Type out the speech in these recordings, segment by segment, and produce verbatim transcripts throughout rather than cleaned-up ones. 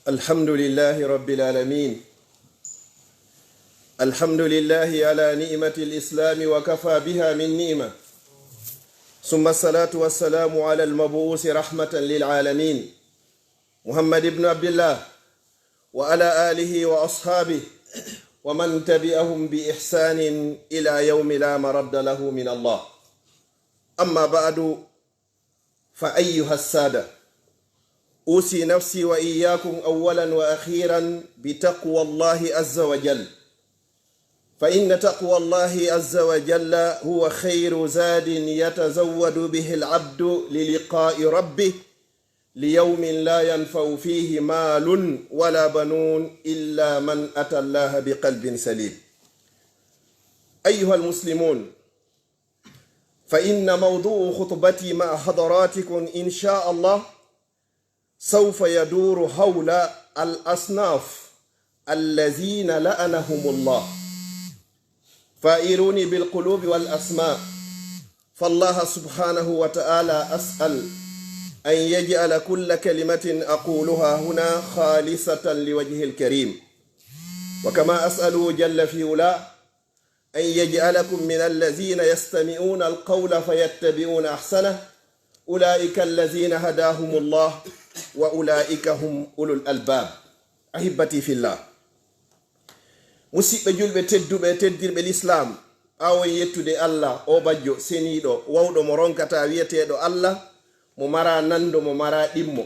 الحمد لله رب العالمين. الحمد لله على نعمة الإسلام وكفى بها من نعمة. ثم الصلاة والسلام على المبعوث رحمة للعالمين، محمد بن عبد الله، وعلى آله وأصحابه ومن تبعهم بإحسان إلى يوم لا مرد له من الله. أما بعد، فأيها السادة، أوصي نفسي وإياكم أولا وأخيرا بتقوى الله عز وجل، فإن تقوى الله عز وجل هو خير زاد يتزود به العبد للقاء ربه، ليوم لا ينفع فيه مال ولا بنون إلا من أتى الله بقلب سليم. أيها المسلمون، فإن موضوع خطبتي مع حضراتكم إن شاء الله سوف يدور حول الأصناف الذين لعنهم الله. فأعيروني بالقلوب والأسماع، فالله سبحانه وتعالى أسأل أن يجعل كل كلمة أقولها هنا خالصة لوجهه الكريم، وكما أسأله جل في علاه أن يجعلكم من الذين يستمعون القول فيتبعون أحسنه، أولئك الذين هداهم الله وأولئك هم أولو الألباب. أحبتي في الله. Musiɓɓe julɓe tedduɓe, teddirɓe Lislaam, ɓaawo en yettude Alla, o bajjo seniiɗo, wawɗo mo ronkataa, wi'eteeɗo Alla, mo maraa nando, mo maraa ɗimmo.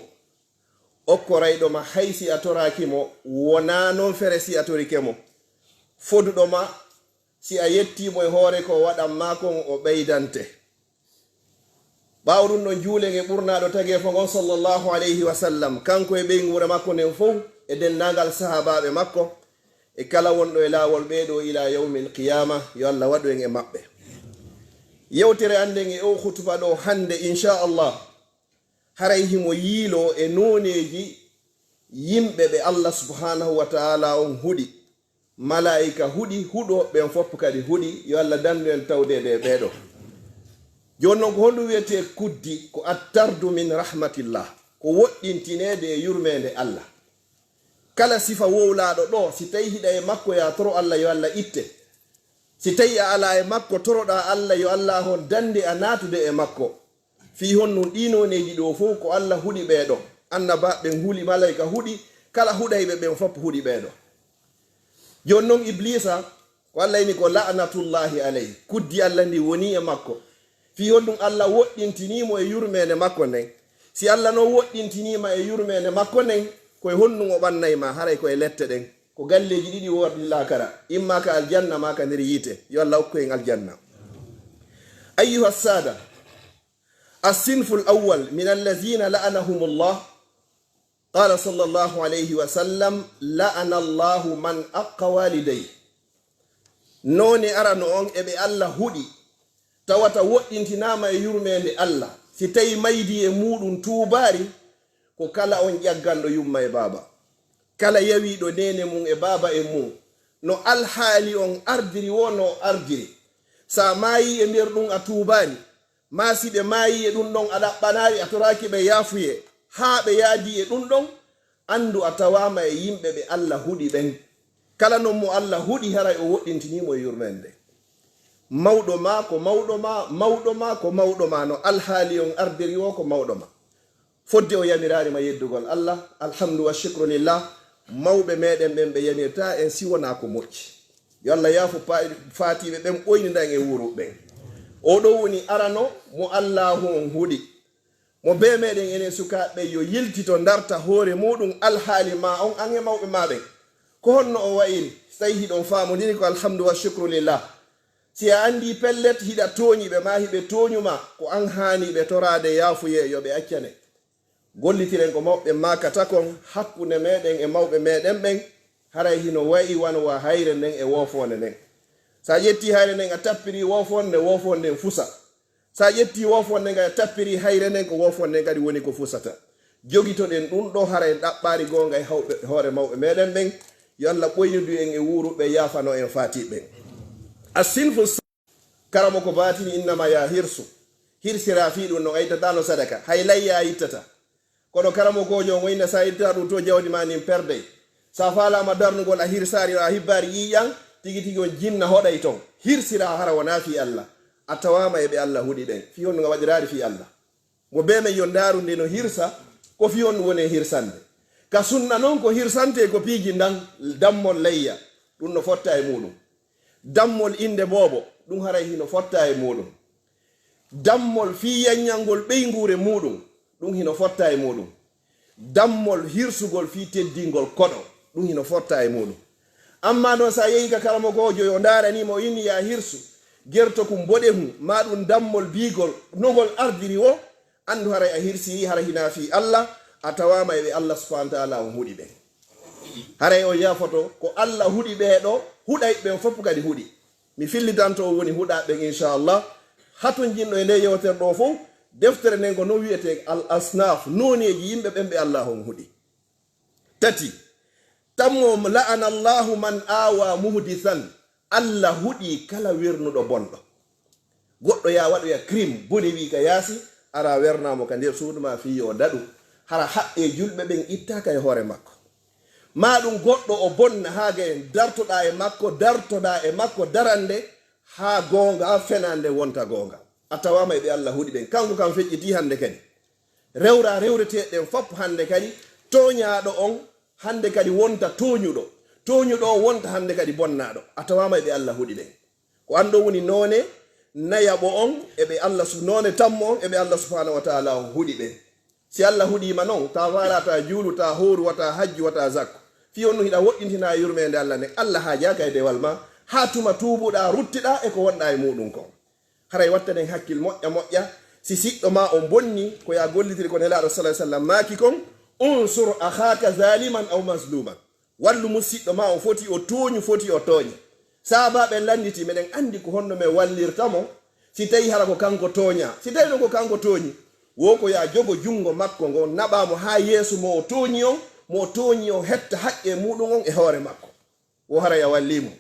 Okkorayɗo ma hay si a toraaki mo, wonaa non fere si a torike mo. Foduɗo ma, si a yettii mo e hoore ko o waɗan maa kon, o ɓeydante. Ɓaawo ɗun ɗon, juulen e ɓurnaaɗo tageefo ngon, sallallahu alayhi wa sallam, kanko e ɓeynguure makko nden fow, e denndaangal sahaabaaɓe makko, e kala wonɗo e laawol ɓee ɗoo ilaa yawmil qiyaama, yo Alla waɗu en e maɓɓe. Yewtere an nden e oo hutuba ɗoo hannde, inshaa Allah, haray himo yiiloo e nooneeji yimɓe ɓe Alla subhaanahu wa ta'aalaa on huɗi. Malaa'ika huɗi, huɗo ɓen fof kadi huɗi, yo Alla dandu en tawdeede e ɓee ɗoo. Jooni non, ko honɗum wi'etee kuddi? Ko attardu min rahmatillah, ko woɗɗintineede e yurmeende Alla. Kala sifa wowlaaɗo ɗoo, si tawii hiɗa e makko, yaa toro Alla yo Alla itte. Si tawii a alaa e makko, toroɗaa Alla yo Alla hon dande a naatude e makko. Fii honɗum? Ɗii nooneeji ɗoo fow ko Alla huɗi ɓee ɗoo. Annabaaɓe ɓen huɗi, malaa'ika huɗi, kala huɗayɓe ɓen fof huɗi ɓee ɗoo. Jooni non Ibliisa, ko Alla inni ko la'natullaahi alayhi, kuddi Alla ndin wonii e makko. Fii honɗum? Alla woɗɗintinii mo e yurmeende makko nden. Si Alla non woɗɗintinii ma e yurmeende makko nden, ko e honɗum o ɓannay ma? Haray ko e lette ɗen. Ko galleeji ɗiɗi woodi laakara, imma ka aljanna maa ka nder yiite. Yo Alla okku en aljanna. Ayyuha saada, الصنف الأول من الذين لعنهم الله، قال صلى الله عليه وسلم: لعن الله من عق والديه. Noone arano on e ɓe Alla huɗi, tawata woɗɗintinaama e yurmeende Alla, si tawii maydii e muuɗum tuubaali, ko kala on ƴagganɗo yumma e baaba, kala yawiiɗo neene mum e baaba en mum, no alhaali on ardiri woo no o ardiri. Si a maayii e nder ɗum a tuubaali, maa si ɓe maayii e ɗum ɗon a ɗaɓɓanaali, a toraaki ɓe yaafuyee, haa ɓe yaadii e ɗum ɗon, anndu a tawaama e yimɓe ɓe Alla huɗi ɓen. Kala non mo Alla huɗi, haray o woɗɗintinii mo e yurmeende nden. Mawɗo maa ko mawɗo maa, mawɗo maa ko mawɗo maa, no alhaali on ardiri woo ko mawɗo maa. Fodde o yamiraali ma yeddugol Alla, alhamdu wa shukru lillah, mawɓe meɗen ɓen ɓe yamirtaa en si wonaa ko moƴƴi. Yo Alla yaafu pa-, faatiiɓe ɓen, ɓoyninda en e wuuruɓe ɓen. Oo ɗoo woni arano mo Allaahu on huɗi. Mo bee meɗen enen sukaaɓe ɓen yo yiltito ndarta hoore muuɗum alhaali maa on, an e mawɓe maa ɓen. Ko honno o wa'iri? Si tawii hiɗon faamondiri ko alhamdu wa shukru lillah. Si a anndii pellet hiɗa tooñi ɓe maa hiɓe tooñu maa, ko an haani ɓe toraade yaafuyee, yo ɓe accane. Gollitiren ko mawɓe maakata kon hakkunde meɗen e mawɓe meɗen ɓen, haray hino wa'i wano wa hayre nden e woofoonde nden. Si a ƴettii hayre nden a tappirii woofoonde nden, woofoonde nden fusa. Si a ƴettii woofoonde nden a tappirii hayre nden, ko woofoonde nden kadi woni ko fusata. Jogitoɗen ɗum ɗoo, haray en ɗaɓɓaali goonga e hawɓe, hoore mawɓe meɗen ɓen. Yo Alla ɓoynidu en e wuuruɓe, yaafano en faatiiɓe ɓen. As-sinfu s-, karamoko baatini innama ya hirsu. Hirsiraa fii ɗum no aytata no sadaka. Hay layya a ittata. Kono karamokoojo on, o inna sa yiltiraa ɗun to jawdi maa ndin perdey. Sa faalaama darnugol a hirsaari a hibbaari ƴiiƴan, tigi tigi on jinna hoɗay ton. Hirsiraa hara wonaa fii Alla. A tawaama e ɓe Alla huɗi ɓen. Fii honɗun a waɗiraali fii Alla? Mo bee men yo ndaaru nde no hirsa, ko fii honɗun woni e hirsande. Ka sunna non ko hirsantee ko piiji ndan, dammol layya, ɗun no fotta e muuɗun. Dammol innde boobo, ɗun haray hino fotta e muuɗun. Dammol fii yanñangol ɓeynguure muuɗun, ɗun hino fotta e muuɗun. Dammol hirsugol fii teddingol koɗo, ɗun hino fotta e muuɗun. Ammaa non, si a yehii ka karamokoojo, yo ndaaranii ma, o inni yo a hirsu gertokun mboɗehun, maa ɗun dammol biigol no ngol ardiri woo, anndu haray a hirsii, hara hinaa fii Alla, a tawaama e ɓe Alla subhaanahu wa ta'aalaa on huɗi ɓen. Haray on yaafoto ko Alla huɗi ɓee ɗoo, huɗayɓe ɓen fow kadi huɗi. Mi fillitanto on woni huɗaaɓe ɓen, inchallah. Hatonjinɗo e ndee yewtere ɗoo fow, deftere nden ko non wi'etee Al Asnaf, nooneeji yimɓe ɓen ɓe Alla on huɗi. Tati, tammo, la'ana Allahu man aawa muhdisan, Alla huɗii kala wernuɗo bonɗo. Goɗɗo yaa waɗoya crime, bone wii ka yaasi, ara wernaa mo ka nder suudu maa fii yo o daɗu, hara haqqee julɓe ɓen ittaaka e hoore makko. Maa ɗun goɗɗo o bonna haa gayen dartoɗaa e makko, dartoɗaa e makko darannde haa goonga, fenaande wonta goonga. A tawaama e ɓe Alla huɗi ɓen. Kanko kan feƴƴitii hannde kadi. Rewraa rewreteeɗe ɗen fow hannde kadi, tooñaaɗo on hannde kadi wonta tooñuɗo, tooñuɗo on wonta hannde kadi bonnaaɗo. A tawaama e ɓe Alla huɗi ɓen. Ko an ɗoo woni noone nayaɓo on e ɓe Alla su-, noone tammo on e ɓe Alla subhaanahu wa ta'aalaa on huɗi ɓen. Si Alla huɗii ma non, taa faalaa, taa juulu, taa hooru, wataa hajju, wataa zakku. Fii honɗun hiɗa woɗɗintinaa yurmeende Alla nden? Alla haajaaka e dewal maa, haa tuma tuubuɗaa, ruttiɗaa e ko wonɗaa e muuɗun kon. Haray wattanen hakkil moƴƴa moƴƴa, si siɗɗo maa on bonni, ko yo a gollitiri ko Nelaaɗo sallallaahu alayhi wa sallam maaki kon, "Unsur akhaaka zaaliman aw mazluuman." Wallu musiɗɗo maa on, foti o tooñu, foti o tooñe. Sahaabaaɓe ɓen lannditi, "Meɗen anndi ko honno men wallirta mo, si tawii hara ko kanko tooñaa. Si tawii non ko kanko tooñi, wo ko yo a jogo junngo makko ngon, naɓaa mo haa yeeso mo o tooñi on, mo o tooñi on hetta haqqee muuɗun on e hoore makko. Wo haray a wallii mo.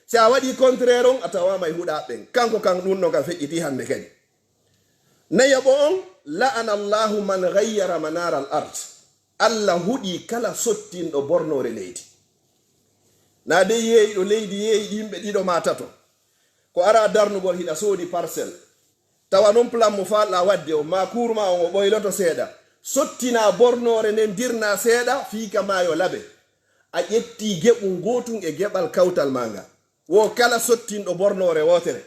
Si a waɗii contraire on, a tawaama e huɗaaɓe ɓen." Kanko kan ɗun non ka feƴƴitii hannde kadi. Nayaɓo on, "La'ana Allahu man ghayyara manaara al-ard." Alla huɗii kala sottinɗo bornoore leydi. Naa dey yeeyuɗo leydi yeeyi yimɓe ɗiɗo maa tato. Ko araa darnugol hiɗa soodi parcelle. Tawa non plan mo faalɗaa waɗde on, maa kuur maa on o ɓoyloto seeɗa. Sottinaa bornoore nden, dirnaa seeɗa, fii ka maayo laɓe. A ƴettii geɓun gootun e geɓal kawtal maa ngal. Wo kala sottinɗo bornoore wootere,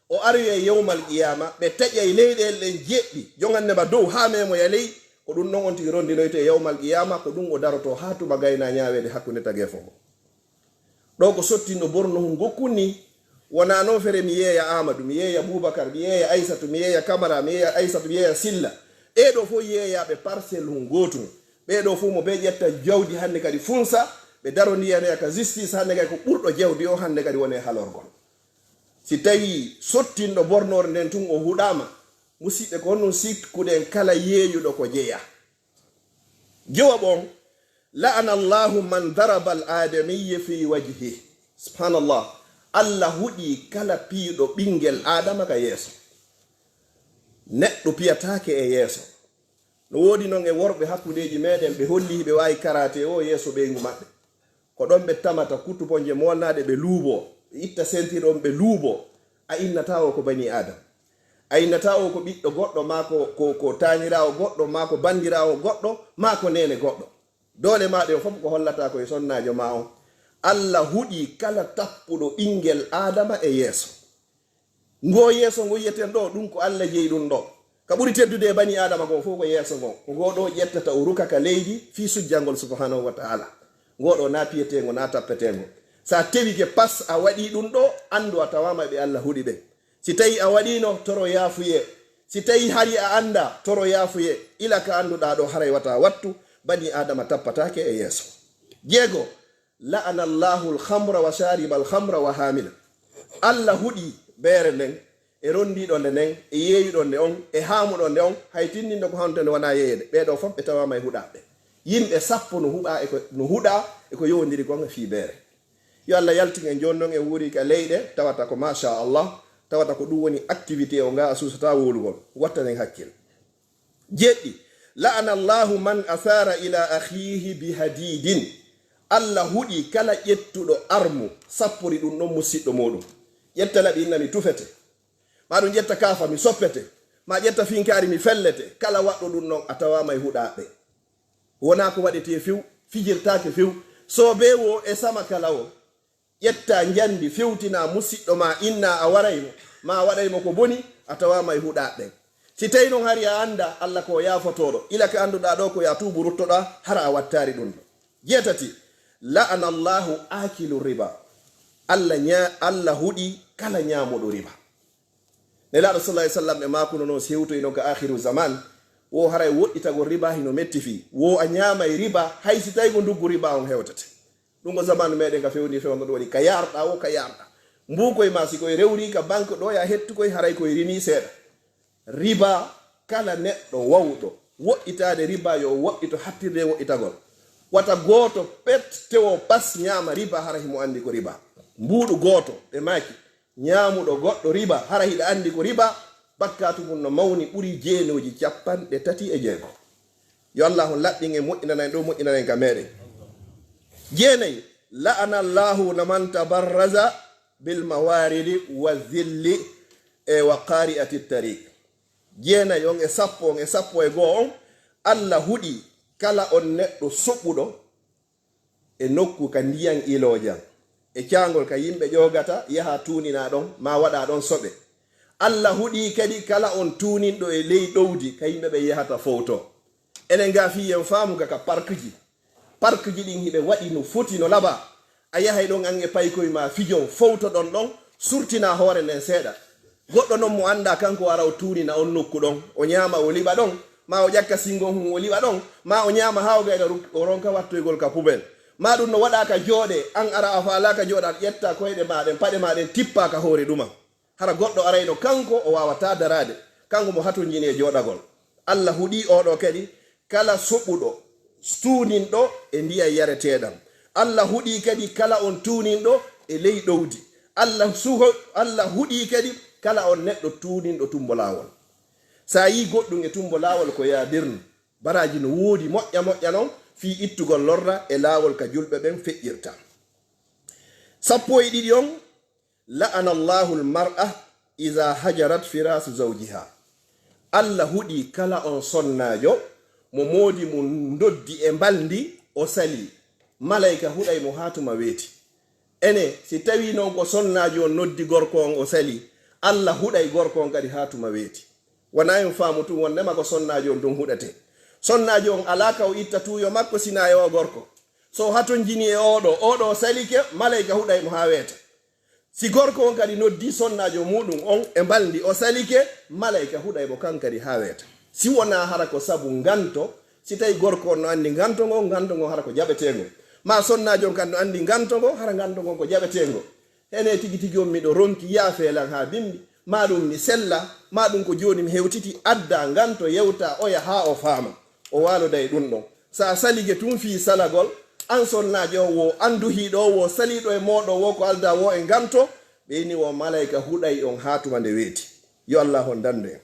o aroyay yawmal qiyaama, ɓe taƴay leyɗeele ɗen jeɗɗi, jongannde ma dow haa meemoya ley, ko ɗun non on tigi ronndinoytee yawmal qiyaama, ko ɗun o darotoo haa tuma gaynaa ñaaweede hakkunde tageefo ngon. Ɗoo ko sottinɗo bornohun gokkun nii, wonaa non fere mi yeeya Aamadu, mi yeeya Buubakar, mi yeeya Aysatu, mi yeeya Kamara, mi yeeya Aysatu, mi yeeya Silla. Ɓee ɗoo fow yeeyaaɓe parcelle hun gootun. Ɓee ɗoo fow mo bee ƴetta jawdi hannde kadi funsa, ɓe darondiyanoya ka justice hannde kadi ko ɓurɗo jawdi on hannde kadi woni e halorgol. Si tawii sottinɗo bornoore nden tun o huɗaama, musiɓɓe, ko honɗun sikkuɗen kala yeeyuɗo ko jeyaa? Jowaɓo on, "La'ana Allahu man daraba al-aadamiyya fi wajhi." Subhanallah. Alla huɗii kala piiɗo ɓinngel Aadama ka yeeso. Neɗɗo piyataake e yeeso. No woodi non e worɓe hakkundeeji meɗen, ɓe holli hiɓe waawi karaate o yeeso ɓeyngu maɓɓe. Ko ɗon ɓe tamata kutuponje moolnaaɗe, ɓe luuboo, ɓe itta sentir on, ɓe luuboo. A innataa o ko banii Aadama. A innataa o ko ɓiɗɗo goɗɗo, maa ko, ko, ko taaniraawo goɗɗo, maa ko banndiraawo goɗɗo, maa ko neene goɗɗo. Doole maa ɗen fow ko hollataa ko e sonnaajo maa on. Alla huɗii kala tappuɗo ɓinngel Aadama e yeeso. Ngoo yeeso ngo yi'eten ɗoo, ɗun ko Alla jeyi ɗun ɗoo. Ka ɓuri teddude e banii Aadama goo fow ko yeeso ngon. Ko ngoo ɗoo ƴettata o ruka ka leydi fii sujjangol Subhaanahu wa Ta'aalaa. Ngoo ɗoo naa piyeteengo, naa tappeteengo. Si a tewike pas a waɗii ɗun ɗoo, anndu a tawaama e ɓe Alla huɗi ɓen. Si tawii a waɗiino, toro yaafuyee. Si tawii hari a anndaa, toro yaafuyee. Ila ka annduɗaa ɗoo haray wata wattu, banii Aadama tappataake e yeeso. Jeego, "La'ana Allahu al-khamra wa shaariba al-khamra wa haamila." Alla huɗii beere nden, e ronndiiɗo nde nden, e yeeyuɗo nde on, e haamuɗo nde on, hay tinnindo ko hawnude nde wonaa yeeyeede. Ɓee ɗoo fow ɓe tawaama e huɗaaɓe. Yimɓe sappo no huɓaa e ko, no huɗaa e ko yowondiri kon e fii beere. Yo Alla yaltin en jooni non en wuurii ka leyɗe, tawata ko maasha Allah, tawata ko ɗun woni activité o ngaa a suusataa wowlugol. Wattanen hakkil. Jeɗɗi, La'ana Allahu man asara ila akhihi bi hadidin. Allah huɗi kala ƴettuɗo armu, sappori ɗun ɗon musiɗɗo muɗum. Ƴetta laɓi inna mi tufete. Maa ɗun ƴetta kaafa mi soppete. Maa ƴetta finkaari mi fellete. Kala waɗɗo ɗun ɗon a tawaama e huɗaaɓe. Wonaa ko waɗetee few, fijirtaake few. Soobee woo e sama kala woo. Ƴettaa njandi, fewtinaa musiɗɗo maa, innaa a waray mo, maa a waɗay mo ko boni, a tawaama e huɗaaɓe ɓen. Si tawii non hari a anndaa, Alla ko o yaafotooɗo, ila ka annduɗaa ɗoo ko yo a tuubu ruttoɗaa, hara a wattaali ɗun ɗoo. Jeetati, la'ana Allaahu aakilu riba. Alla ña-, Alla huɗi kala ñaamuɗo riba. Nelaaɗo sallallaahu alayhi wa sallam e maakuno non, si hewtoyi non ka aakhiru zaman, wo haray woɗɗitagol riba hino metti fii. Wo a ñaamay riba, hay si tawii ko nduggu riba on hewtete. Ɗun ko zamanu meɗen ka fewndi fewndo, ɗun waɗi ka yaarɗaa wo ka yaarɗaa. Mbuukoy maa si koy rewri ka banque ɗoo, ya hettu koy haray koy rimii seeɗa. Riba, kala neɗɗo wawɗo woɗɗitaade riba, yo o woɗɗito hattirde e woɗɗitagol. Wata gooto pet tewo pas ñaama riba, hara himo anndi ko riba. Mbuuɗu gooto, ɓe maaki, ñaamuɗo goɗɗo riba, hara hiɗa anndi ko riba, bakkaatu mun no mawni, ɓuri jeenooji cappanɗe tati e jeego. Yo Allaahu laɓɓin en, moƴƴinana en ɗoo, moƴƴinana en ka meɗen. Jeenayi, la'ana Allaahu man tabarraza bil mawaridi wa zilli e wa qari'ati tariq. Jeenayi on e sappo on e sappo e go'o on, Alla huɗi kala on neɗɗo soɓuɗo e nokku ka ndiyan iloojan, e caangol ka yimɓe ƴoogata, yaha tuuninaa ɗon, maa waɗaa ɗon soɓe. Alla huɗii kadi kala on tuuninɗo e ley ɗowdi ka yimɓe ɓen yahata fowtoo. Enen gaa fii en faamu ka, ka parkji. Parkji ɗin hiɓe waɗi no foti, no labaa. A yahay ɗon an e paykoy maa fijon, fowtoɗon ɗon, surtinaa hoore nden seeɗa. Goɗɗo non mo anndaa, kanko o ara o tuunina on nokku ɗon, o ñaama, o liɓa ɗon, maa o ƴakka singon hun, o liɓa ɗon, maa o ñaama haa o gayna ruk-, o ronka wattoygol ka pubel. Maa ɗun no waɗaa ka jooɗee, an ara a faalaaka jooɗaa, ƴettaa koyɗe maa ɗen, paɗe maa ɗen, tippaa ka hoore ɗuma. Hara goɗɗo arayno, kanko o waawataa daraade, kanko mo hatonjini e jooɗagol. Alla huɗii oo ɗoo kadi, kala soɓuɗo, tuuninɗo e ndiyan yareteeɗan. Alla huɗii kadi kala on tuuninɗo e ley ɗowdi. Alla suho-, Alla huɗii kadi kala on neɗɗo tuuninɗo tumbo laawol. Si a yii goɗɗun e tumbo laawol, ko yaadirno. Baraaji no woodi moƴƴa moƴƴa non fii ittugol lorra e laawol ka julɓe ɓen feƴƴirta. Sappo e ɗiɗi on, la'ana Allahu al-mar'a iza hajarat firasu zawjiha. Alla huɗii kala on sonnaajo mo moodi mun ndoddi e mbalndi, o salii. Malayka huɗay mo haa tuma weeti. Ene, si tawii non ko sonnaajo on noddi gorko on, o salii, Alla huɗay gorko on kadi haa tuma weeti. Wonaa en faamu tun wondema ko sonnaajo on tun huɗetee. Sonnaajo on alaa ka o itta tuuyo makko sinaa e oo gorko. So o hatonjini e oo ɗoo, oo ɗoo salike, malayka huɗay mo haa weeta. Si gorko on kadi noddii sonnaajo muuɗum on e mbalndi, o salike, malayka huɗay mo kan kadi haa weeta. Si wonaa hara ko sabu nganto, si tawii gorko on no anndi nganto ngon, nganto ngon hara ko jaɓeteengo. Maa sonnaajo on kan no anndi nganto ngon, hara nganto ngon ko jaɓeteengo. Ene tigi tigi on miɗo ronki, yaafee lan haa bimbi, maa ɗun mi sella, maa ɗun ko jooni mi hewtiti, addaa nganto yewtaa oya haa o faama. O waaloday ɗun ɗon. Si a salike tun fii salagol, an sonnaajo on woo, an duhiiɗo on woo, saliiɗo e mooɗon woo ko aldaa woo e nganto, ɓeyni woo malayka huɗay on haa tuma nde weeti. Yo Allaahu on dandu en.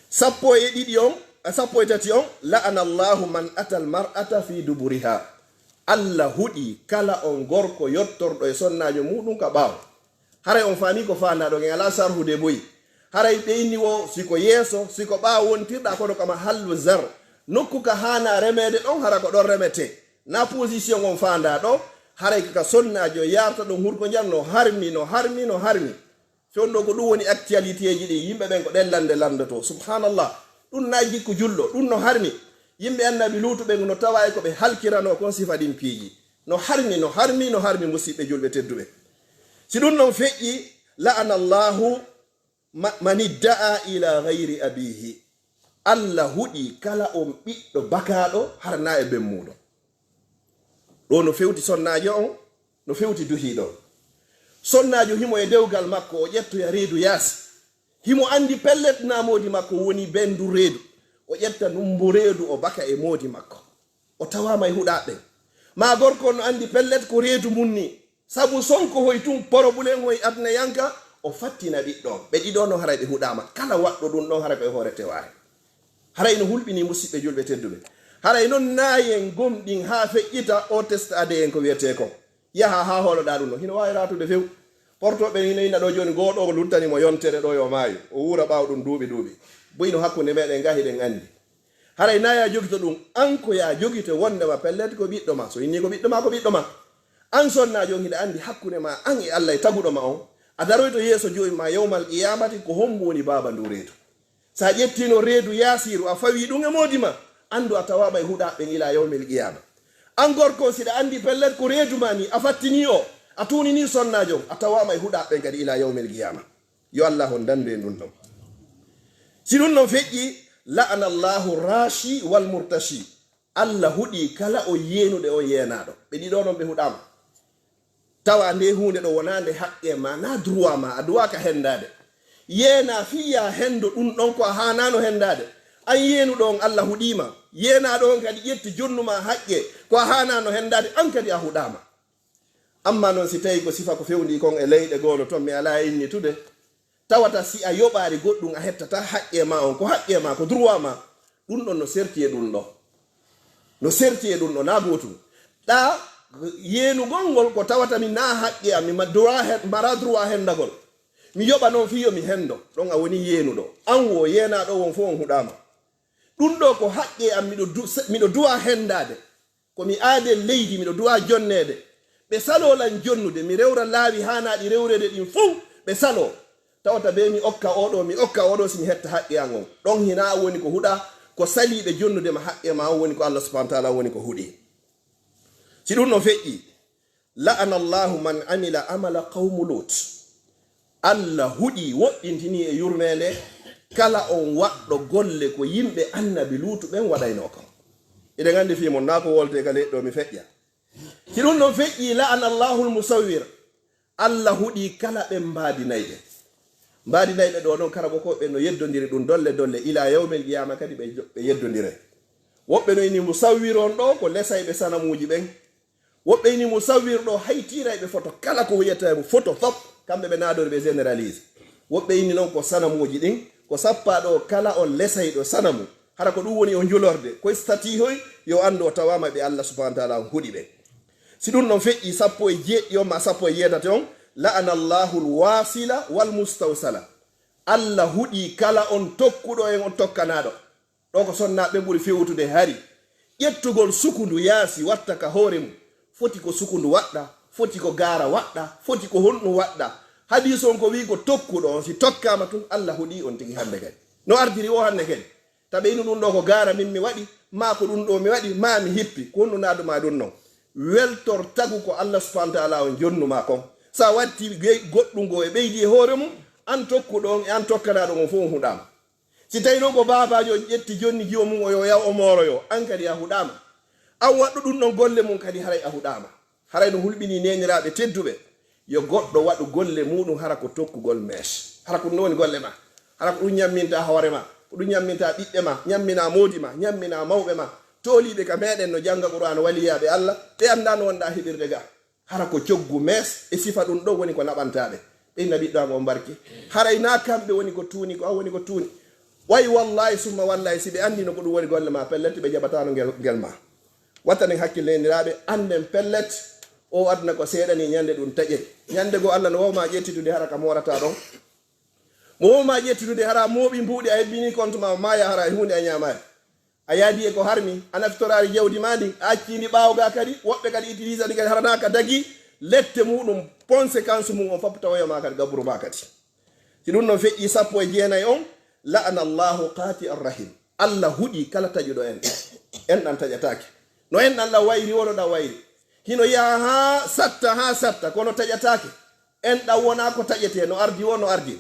Sappo e ɗiɗi on, a, sappo e tati on, la'ana Allaahu man atal mar'ata fii duburiha. Alla huɗii kala on gorko yottorɗo e sonnaajo muuɗum ka ɓaawo. Haray on faamii ko faandaa ɗon, en alaa sarhude boy. Haray ɓeyni woo, si ko yeeso, si ko ɓaawo wontirɗaa, kono ko mahallu zar. Nokku ka haanaa remeede ɗon, hara ko ɗon remetee. Na position on faandaa ɗoo, haray ka sonnaajo yaarta ɗon hurgo njan no harmi, no harmi, no harmi. Fewndo ko ɗun woni actualité ji ɗin, yimɓe ɓen ko ɗen lande landotoo. Subhanallah, ɗun na jikku julɗo, ɗun no harmi. Yimɓe Annabi Luutu ɓen no tawaa e ko ɓe halkiranoo kon sifa ɗin piiji. No harmi, no harmi, no harmi, musiɓɓe julɓe tedduɓe. Si ɗun non feƴƴi, la'ana Allahu ma-, man idda'a ila ghayri abihi. Alla huɗii kala on ɓiɗɗo bakaaɗo hara na e ben muuɗum. Ɗoo no fewti sonnaajo on, no fewti duhiiɗo on. Sonnaajo himo e dewgal makko, o ƴettoya reedu yaasi. Himo anndi pellet na moodi makko woni ben ndun reedu. O ƴetta ndun mbo reedu, o baka e moodi makko. O tawaama e huɗaaɓe ɓen. Maa gorko on no anndi pellet ko reedu mun nii. Sabu sonko hoy tun, porobulen hoy aduna yanka, o fattina ɓiɗɗo on. Ɓe ɗiɗo no haray ɓe huɗaama. Kala waɗɗo ɗun ɗon hara ko e hoore tewaare. Haray no hulɓinii, musiɓɓe julɓe tedduɓe. Haray non naayen gomɗin haa feƴƴita o test A D N ko wi'etee kon. Yaha haa hooloɗaa ɗun ɗon. Hino waawi raatude few. Portooɓe hino inna ɗoo jooni, goo ɗoo luttani mo yontere ɗoo yo maayu. O wuura ɓaawo ɗun duuɓi duuɓi. Buy no hakkunde meɗen gaa hiɗen anndi. Haray naa yaa jogito ɗun, an ko yaa jogito wondema pellet ko ɓiɗɗo maa. So innii ko ɓiɗɗo maa, ko ɓiɗɗo maa. An sonnaajo on, hiɗa anndi hakkunde maa an e Alla e taguɗo ma on. A daroyto yeeso Joomi maa yawmal qiyaamati, ko hombo woni baaba nduu reedu? Si a ƴettiino reedu Yaasiiru, a fawii ɗun e moodi maa, anndu a tawaama e huɗaaɓe ɓen ilaa yawmil qiyaama. An gorko on, si hiɗa anndi pellet ko reedu maa nii, a fattinii o, a tuuninii sonnaajo on, a tawaama e huɗaaɓe ɓen kadi ilaa yawmil qiyaama. Yo Allaahu on danndu en ɗun ɗon. Si ɗun ɗon feƴƴii, la'ana Allaahu raashi wal murtashi. Alla huɗii kala on yeenuɗo on yeenaaɗo. Ɓe ɗiɗo non ɓe huɗaama. Tawa ndee huunde ɗoo wonaa nde haqqee maa, naa droit maa, a duwaaka henndaade. Yeenaa fii yaa henndo ɗun ɗon ko a haanaano henndaade. An yeenuɗo on, Alla huɗii ma. Yeenaaɗo on kadi ƴetti jonnu maa haqqee, ko a haanaano henndaade, an kadi a huɗaama. Ammaa non si tawii ko sifa ko fewndii kon e leyɗe goo no ton, mi alaa e innitude, tawata si a yoɓaali goɗɗun a hettataa haqqee maa on, ko haqqee maa, ko droit maa, ɗun ɗon no serti e ɗun ɗoo. No serti e ɗun ɗoo, naa gootun. Ɗaa yeenugol ngol ko tawata mi naa haqqee am, mi ma-, droit he-, maraa droit hendagol. Mi yoɓa non fii yo mi hendo, ɗon a wonii yeenuɗo. An woo yeenaaɗo on fow on huɗaama. Ɗun ɗoo ko haqqee am, miɗo du-, se-, miɗo duwaa hendaade. Ko mi aadee leydi, miɗo duwaa jonneede. Ɓe saloo lan jonnude, mi rewra laawi haanaaɗi rewreede ɗin fow, ɓe saloo. Tawata bee mi okka oo ɗoo, mi okka oo ɗoo, si mi hetta haqqee an on. Ɗon hinaa woni ko huɗaa, ko saliiɓe jonnude ma haqqee maa on woni ko Alla subhaanahu wa ta'aalaa woni ko huɗii. Si ɗun ɗon feƴƴii, la'ana Allaahu man amila amala qawmu Luut. Alla huɗii, woɗɗintinii e yurmeende kala on waɗɗo golle ko yimɓe Annabi Luutu ɓen waɗaynoo kon. Hiɗen anndi fii mun, naa ko woltee ka leydi ɗoo mi feƴƴa. Si ɗun ɗon feƴƴii, la'ana Allaahul musawwir. Alla huɗii kala ɓen mbaadinayɓe. Mbaadinayɓe ɗoo non, karabokooɓe ɓen no yeddondiri ɗun dolle dolle, ilaa yawmil qiyaama kadi ɓe jo-, ɓe yeddondiray. Woɓɓe no inni musawwir on ɗoo ko lesayɓe sanamuuji ɓen. Woɓɓe inni musawwir ɗoo hay tiirayɓe foto, kala ko wi'etee mo foto fop, kamɓe ɓe naadori ɓe généralise. Woɓɓe inni non ko sanamuuji ɗin, ko sappaa ɗoo kala on lesayɗo sanamu. Hara ko ɗun woni on julorde, ko statut hoy, yo anndu o tawaama ɓe Alla subhaanahu wa ta'aalaa on huɗi ɓe. Si ɗun non feƴƴii sappo e jeeɗiɗi on maa sappo e jeetati on, la'ana Allaahul waasila wal mustawsala. Alla huɗii kala on tokkuɗo e on tokkanaaɗo. Ɗoo ko sonnaaɓe ɓen ɓuri fewtude hari. Ƴettugol sukundu yaasi watta ka hoore mun. Foti ko sukundu waɗɗaa, foti ko gaara waɗɗaa, foti ko honɗun waɗɗaa. Hadiis on ko wi'i ko tokkuɗo on, si tokkaama tun, Alla huɗii on tigi hannde kadi. No ardiri o hannde kadi. Taɓe inu ɗun ɗoo ko gaara min mi waɗi, maa ko ɗun ɗoo mi waɗi, maa mi hippi. Ko honɗun naadu maa ɗun non? Weltor tagu ko Alla subhaanahu wa ta'aalaa on jonnu maa kon. Si a watti gey-, goɗɗun goo e ɓeydii e hoore mun, an tokkuɗo on e an tokkanaaɗo on fow on huɗaama. Si tawii non ko baabaajo on ƴetti jonni jiwo mun o yo yaw o mooroyo, an kadi a huɗaama. An waɗɗo ɗun ɗon golle mun kadi haray a huɗaama. Haray no hulɓinii neeniraaɓe tedduɓe, yo goɗɗo waɗu golle muuɗun hara ko tokkugol mees. Hara ko ɗun woni golle maa. Hara ko ɗun ɲamminta hoore maa, ko ɗun ɲamminta ɓiɓɓe maa, ɲamminaa moodi maa, ɲamminaa mawɓe maa. Tooliiɓe ka meɗen no jannga Qur'aana, waliyaaɓe Alla, ɓe anndaa no wonɗaa heɓirde gaa. Hara ko coggu mees e sifa ɗun ɗon woni ko naɓantaa ɓe. Ɓe inna ɓiɗɗo an on barke. Haray naa kamɓe woni ko tuuni, ko an woni ko tuuni. Way wallaahi summa wallaahi, si ɓe anndino ko ɗun woni golle maa, pellet ɓe jaɓataano ngel, ngel maa. Wattanen hakkille neeniraaɓe, annden pellet, oo aduna ko seeɗa nii, ɲande ɗun taƴete. Ɲande goo Alla no waaw maa ƴettitude hara ka moorataa ɗon. Mo waaw maa ƴettitude hara a mooɓii mbuuɗi, a hebbinii compte maa, maayaa hara hay huunde a ɲaamaali. A yaadii e ko harmi, a naftoraali jawdi maa ndin, a accii ndi ɓaawo gaa kadi, woɓɓe kadi utilisani kadi hara naa ka dagii, lette muuɗun, conséquence mun on fop tawoya maa kadi gaburu maa kadi. Si ɗun non feƴƴii sappo e jeenay on, la'ana Allaahu qaati'a rahim. Alla huɗii kala taƴuɗo enɗan. Enɗan taƴataake. No enɗan ɗan wayri, woo no ɗan wayri. Hino yaha haa satta, haa satta, kono taƴataake. Enɗan wonaa ko taƴetee, no ardi woo no ardi.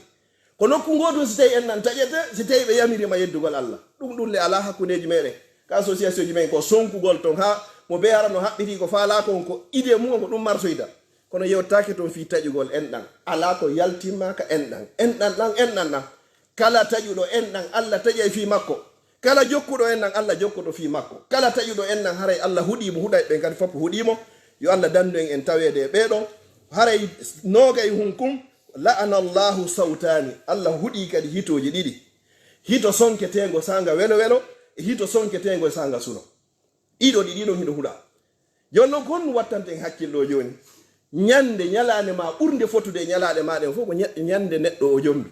Ko nokku goo tun si tawii enɗan taƴetee, si tawii ɓe yamirii ma yeddugol Alla. Ɗun, ɗun le alaa hakkundeeji meɗen. Ka association ji men ko sonkugol ton haa mo bee hara no haɓɓitii ko faalaa kon, ko idée mun on ko ɗun marsoyta. Kono yewtetaake ton fii taƴugol enɗan. Alaa ko yaltin maa ka enɗan. Enɗan ɗan, enɗan ɗan. Kala taƴuɗo enɗan, Alla taƴay fii makko. Kala jokkuɗo enɗan, Alla jokkoto fii makko. Kala taƴuɗo enɗan, haray Alla huɗii mo, huɗay ɓen kadi fow huɗii mo. Yo Alla dandu en, en taweede e ɓee ɗoo. Haray noogay hunkun, la'ana Allaahu sawtaani. Alla huɗii kadi hitooji ɗiɗi. Hito sonketeengo saanga welo welo, e hito sonketeengo e saanga suno. Ɗiɗo ɗi, ɗiɗon hiɗo hula. Jooni non, ko honɗun wattanta en hakkil ɗoo jooni? Ñande, ñalaande maa ɓurnde fotude e ñalaaɗe maa ɗen fof, ko ña-, ñande neɗɗo o jombi.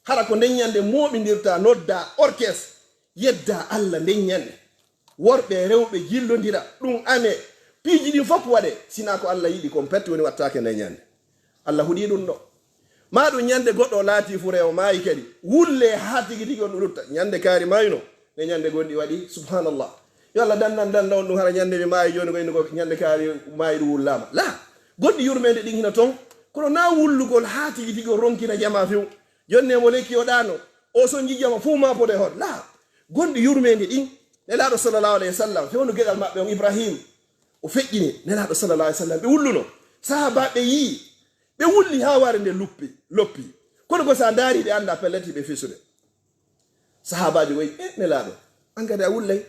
Hara ko nden ñande mooɓindirtaa, noddaa orchestre, yeddaa Alla nden ñande. Worɓe e rewɓe jillondira, ɗun amee. Piiji ɗin fof waɗee, sinaa ko Alla yiɗi kon pet woni wattaake nden ñande. Alla huɗii ɗun ɗoo. Maa ɗun ñande goɗɗo o laatii furee, o maayi kadi. Wullee haa tigi tigi on ɗun lutta. Ñande kaari maayuno, nde ñande gonɗi waɗi, subhanallah. Yo Alla dandan danda on ɗun, hara ñande mi maayi jooni ko innu ko ñande kaari maayi ɗun wullaama. Laa, gonɗi yurmeende ɗin hino ton. Kono naa wullugol haa tigi tigi o ronkina jamaa few. Jonne mo lekki o ɗaano, o sonji jama fuu maa pode hon. Laa, gonɗi yurmeende ɗin. Nelaaɗo sallallahu alayhi wa sallam, fewndo geɗal maɓɓe on Ibrahim, o feƴƴini. Nelaaɗo sallallahu alayhi wa sallam, ɓe wulluno. Sahaabaaɓe yi'i, ɓe wulli haa waare nde luppi, loppi. Kono ko sa ndaari ɓe annda pellet ɓe fisude. Sahaabaajo wi'i, "Eh, Nelaaɗo, an kadi a wullay?"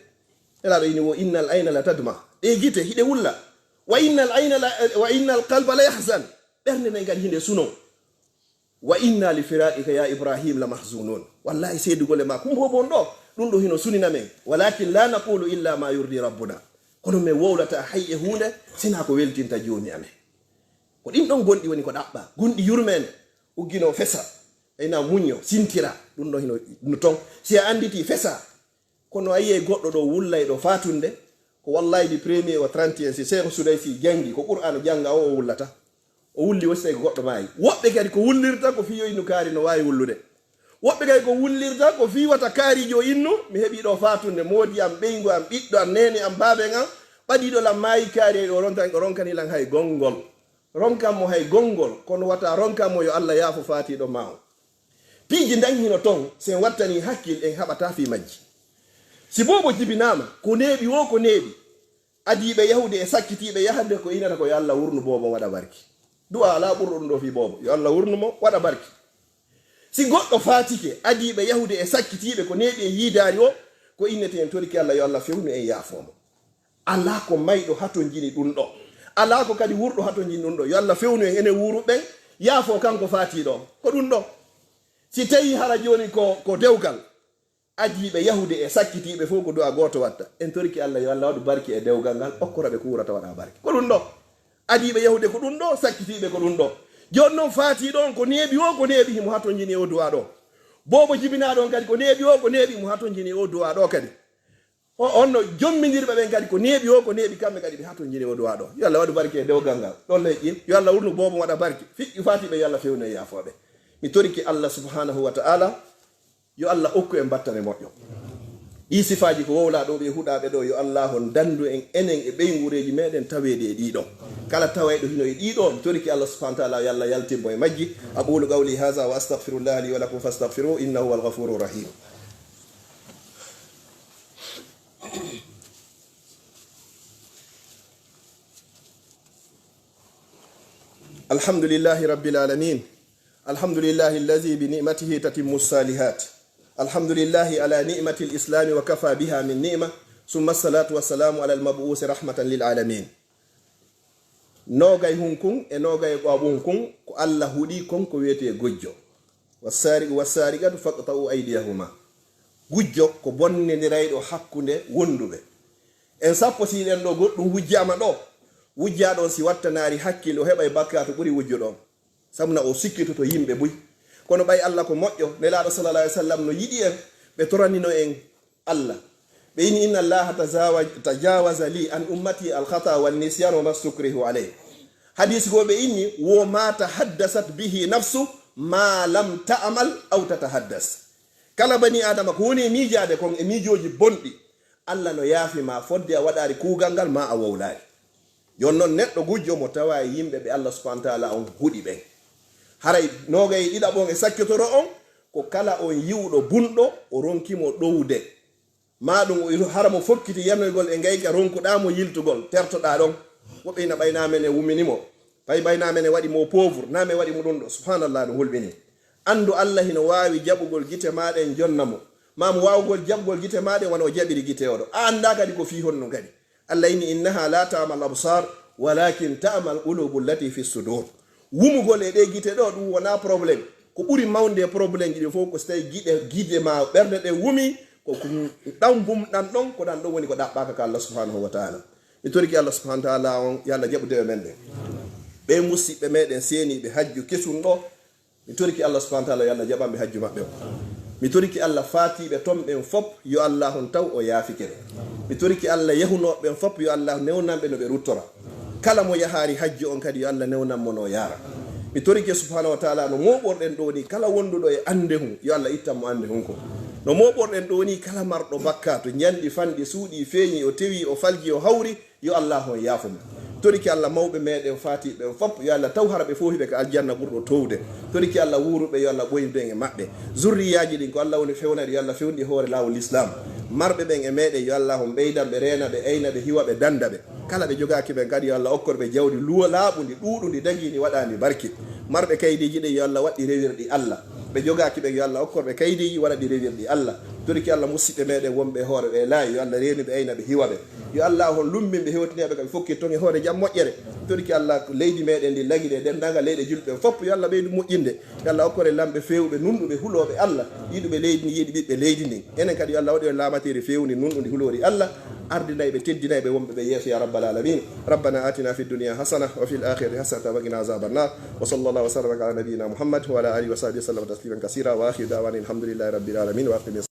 Nelaaɗo inni, "Wo innal ayna la tadma." Ɗe gite hiɗe wulla. "Wa innal ayna la, wa innal qalba la yahzan." Ɓernde nden kadi hinde suno. "Wa inna li firaqika ya Ibrahim la mahzunun." Wallahi, seedugol e maa kumbo bon ɗoo, ɗun ɗoo hino sunina men. "Walakin la naqulu illa ma yurdi rabbuna." Kono men wowlata hay e huunde, sinaa ko weltinta Joomi amen. Ko ɗin ɗon gonɗi woni ko ɗaɓɓa, gonɗi yurmeende, ugginoo fesa, ɓeyna muñño, sintira, ɗun ɗon hino, no ton. Si a anditii, fesa. Kono a yi'ay goɗɗo ɗoo wullay ɗoo faatunde, ko wallahi du premier au trente et un, si Seeku Sudaysi jangi, ko Qur'aanu janga o, o wullata. O wulli woni tawi ko goɗɗo maayi. Woɓɓe kadi ko wullirta ko fii yo innu kaari no waawi wullude. Woɓɓe kadi ko wullirta ko fii wata kaarijo innu, mi heɓii ɗoo faatunde, moodi am, ɓeyngu am, ɓiɗɗo am, neene am, baaben am, ɓadiiɗo lan maayi, kaari o ronkan, o ronkanii lan hay gonngol. Ronkan mo hay gonngol, kono wata ronkan mo yo Alla yaafo faatiiɗo maa on. Piiji ndan hino ton, si en wattanii hakkil, en haɓataa fii majji. Si boobo jibinaama, ko neeɓi woo ko neeɓi, adiiɓe yahude e sakkitiiɓe yahde ko innata ko yo Alla wurnu boobo waɗa barki. Du'aa alaa ɓurɗo ɗun ɗoo fii boobo, yo Alla wurnu mo waɗa barki. Si goɗɗo faatike, adiiɓe yahude e sakkitiiɓe ko neeɓi e yiidaari o, ko innete en torike Alla yo Alla fewnu en yaafoo mo. Alaa ko mayɗo hatonjini ɗun ɗoo. Alaa ko kadi wurɗo hatonjini ɗun ɗoo. Yo Alla fewnu en, enen wuuruɓe ɓen, yaafoo kanko faatiiɗo on. Ko ɗun ɗoo. Si tawii hara jooni ko, ko dewgal, adiiɓe yahude e sakkitiiɓe fof ko du'a gooto watta. En torike Alla, yo Alla waɗu barki e dewgal ngal, okkora ɓe ko wuurata waɗa barki. Ko ɗun ɗoo. Adiiɓe yahude ko ɗun ɗoo, sakkitiiɓe ko ɗun ɗoo. Jooni non faatiiɗo on ko neeɓi woo ko neeɓi himo hatonjini e oo du'a ɗoo. Boobo jibinaaɗo on kadi ko neeɓi woo ko neeɓi himo hatonjini e oo du'a ɗoo kadi. O, on no jommindirɓe ɓen kadi ko neeɓi woo ko neeɓi, kamɓe kadi ɓe hatonjini oo du'a ɗoo. Yo Alla waɗu barki e dewgal ngal. Ɗon leƴƴi. Yo Alla wurnu boobo waɗa barki. Fiɓɓi faatiiɓe yo Alla fewnu e yaafooɓe. Mi torike Alla subhanahu wa ta'ala, yo Alla okku en battane moƴƴo. Ɗii sifaaji ko wowlaa ɗoo ɓe huɗaaɓe ɗoo, yo Allaahu on dandu en enen e ɓeynguureeji meɗen taweede e ɗii ɗoo. Kala tawayɗo hino e ɗii ɗoo, mi torike Alla subhanahu wa ta'ala, yo Alla yaltin mo e majji. أقول قولي هذا وأستغفر الله لي ولكم فاستغفروه إنه هو الغفور الرحيم. الحمد لله رب العالمين. الحمد لله الذي بنعمته تتم الصالحات. الحمد لله على نعمة الإسلام وكفى بها من نعمة. ثم الصلاة والسلام على المبعوث رحمة للعالمين. Noogay hunkun e noogay ɓaɓun kun ko Alla huɗi kon ko wi'etee gujjo. والسارق والسارقة فاقطعوا أيديهما. Gujjo ko bonnondirayɗo hakkunde wonduɓe. En sappotiiɗen ɗoo goɗɗun wujjaama ɗoo. Wujjaaɗo on si wattanaali hakkil, o heɓay bakkaatu ɓuri wujjuɗo on. Sabu na o sikkitoto yimɓe buy. Kono ɓay Alla ko moƴƴo, Nelaaɗo sallallahu alayhi wa sallam no yiɗi en, ɓe toranino en Alla. Ɓe inni, "إن الله تزاوج-، تجاوز لي عن أمتي الخطأ والنسيان وما استكرهوا عليه." Hadiisi goo ɓe inni, "Wo ma tahaddasat bihi nafsu ma lam ta'mal aw tatahaddis." Kala bani Aadama ko woni e miijaade kon e miijooji bonɗi, Alla no yaafi ma fodde a waɗaali kuugal ngal maa a wowlaali. Jooni non neɗɗo gujjo mo tawaa e yimɓe ɓe Alla subhanahu wa ta'ala on huɗi ɓen. Haray noogay e ɗiɗaɓo on e sakkitoro on, ko kala on yi'uɗo bunɗo, o ronki mo ɗowde. Maa ɗun o hara mo fokkiti yanoygol e ngayka, ronkuɗaa mo yiltugol, tertoɗaa ɗon. Woɓɓe ina ɓay naa men e wumini mo. Pay ɓay naa men e waɗi mo pauvre, naa men waɗi mo ɗun ɗoo. Subhanallah, ɗun hulɓinii. Anndu Alla hino waawi jaɓugol gite maa ɗen jonna mo. Maa mo waawugol jaɓugol gite maa ɗen wano o jaɓiri gite oo ɗoo. A anndaa kadi ko fii honno kadi. Alla inni, "إنها لا تعمى الأبصار ولكن تعمى القلوب التي في الصدور." Wumugol e ɗee gite ɗoo, ɗun wonaa problème. Ko ɓuri mawnde e problème ji ɗin fof ko so tawi giɗe, gide ma ɓernde ɗen wumi, ko ɗan bum ɗan ɗon, ko ɗan ɗon woni ko ɗaɓɓaaka ka Allah subhanahu wa ta'ala. Mi torike Allah subhanahu wa ta'ala on, yo Allah jaɓu dewe men ɗen. Ɓee musiɓɓe meɗen seeniiɓe hajju kesun ɗo, mi torike Allah subhanahu wa ta'ala yo Allah jaɓan ɓe hajju maɓɓe on. Mi torike Allah faatiiɓe ton ɓen fop, yo Allah on taw o yaafike ɓe. Mi torike Allah yahunooɓe ɓen fop, yo Allah newnan ɓe no ɓe ruttora. Kala mo yahaari hajju on kadi, yo Allah newnan mo no o yaara. Mi torike subhanahu wa ta'ala no mooɓorɗen ɗoo ni, kala wonduɗo e andehun, yo Allah ittan mo andehun kon. No mooɓorɗen ɗoo ni, kala marɗo bakkaatu, njanɗi fanɗi, suuɗi, feeñi, o tewi, o falji, o hawri, yo Allah on yaafo mo. Torike Allah mawɓe meɗen faatiiɓe ɓen fop, yo Allah taw hara ɓe foofi ɓe ka aljanna ɓurɗo towde. Torike Allah wuuruɓe, yo Allah ɓoydu en e maɓɓe. Zurriyaaji ɗin ko Allah woni fewnayɗo, yo Allah fewnu ɗi e hoore laawol Lislaam. Marɓe ɓen e meɗen, yo Allah on ɓeydan ɓe, reena ɓe, ayna ɓe, hiwa ɓe, danda ɓe. Kala ɓe jogaaki ɓen kadi, yo Allah okkor ɓe jawdi luwa laaɓundi, ɗuuɗundi, dagiindi, waɗaandi barki. Marɓe kaydiiji ɗin, yo Allah waɗ ɗi rewirɗi Allah. Ɓe jogaaki ɓen, yo Allah okkor ɓe kaydiiji, waɗa ɗi rewirɗi Allah. Torike Allah musiɓɓe meɗen wonɓe e hoore ɓe laayi, yo Allah reenu ɓe, ayna ɓe, hiwa ɓe. Yo Allah on lumbin ɓe, hewtinay ɓe ka ɓe fokkiti ton e hoore jam moƴƴere. Torike Allah leydi meɗen ndi, lagile e denndaangal leyɗe julɓe ɓen fop, yo Allah ɓeydu moƴƴinde. Yo Allah okkor en lamɓe feewɓe, nunɗuɓe, hulooɓe Allah, yiɗuɓe leydi ndi, yiɗi ɓiɓɓe leydi ndin. Enen kadi yo Allah waɗu en laamateeri feewndi, nunɗundi, huloori Allah, ardinayɓe, teddinayɓe wonɓe ɓe yeeso, ya rabbal alamin. ربنا آتنا في الدنيا حسنة وفي الآخرة حسنة وقنا عذاب النار. وصلى الله وسلم على نبينا محمد وعلى آله وصحبه وسلم تسليما كثيرا. وآخر دعوانا الحمد لله رب العالمين. وأقم